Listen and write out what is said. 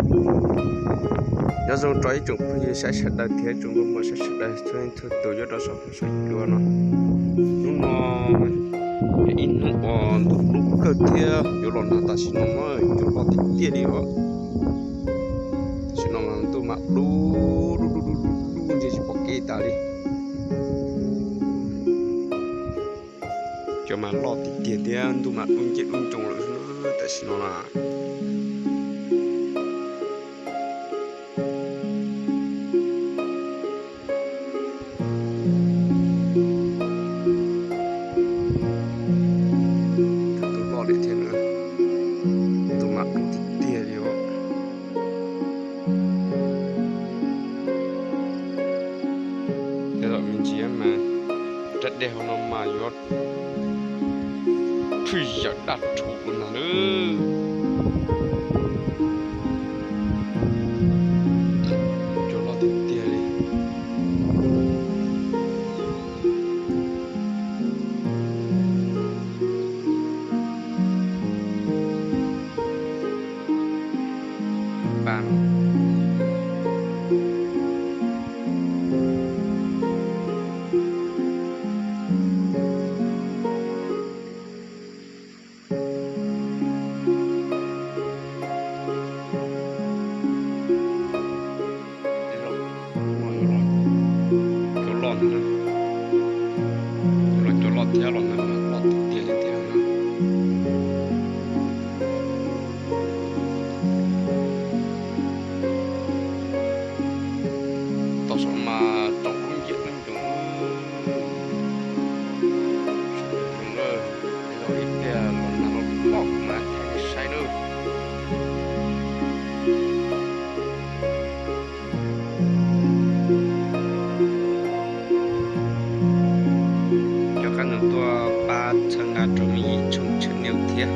Nyob zoo rau ib tsoom phooj ywg saib sawv daws thiab tsoom nkauj muam saib sawv daws txhua leej txhua tus nyob rau saum huab saum cua no. Hnub no yog ib hnub uas ntuj dub kawg thiab yuav los nag tam sim no mas cua loj tiag tiag li os. Tam sim no mas ntuj mas dub dub dub dub dub ntshe tsis pom kev tas li. Cua mas loj tiag tiag thiab ntuj mas dub nciab dub ncoo lawm tam sim no na. Cua tuaj loj li thiab na, ntuj mas dub tiag tiag li os. Tej zaum me ntsis mas rab dej hauv no mas yuav phwj yawm daj rhuv ua ntag nawb. Cua loj tiag tiag li. Cua loj ntag, cua loj thiab los ntag, loj tiag tiag li thiab na. Tau saum mas tau dub nciab dub ncoo, ib pliag los nag los loj kuv mam thaij nej saib nawb. Cov qab ntawd tuaj pab txhawb nqa rau me ib tshooj channel thiab.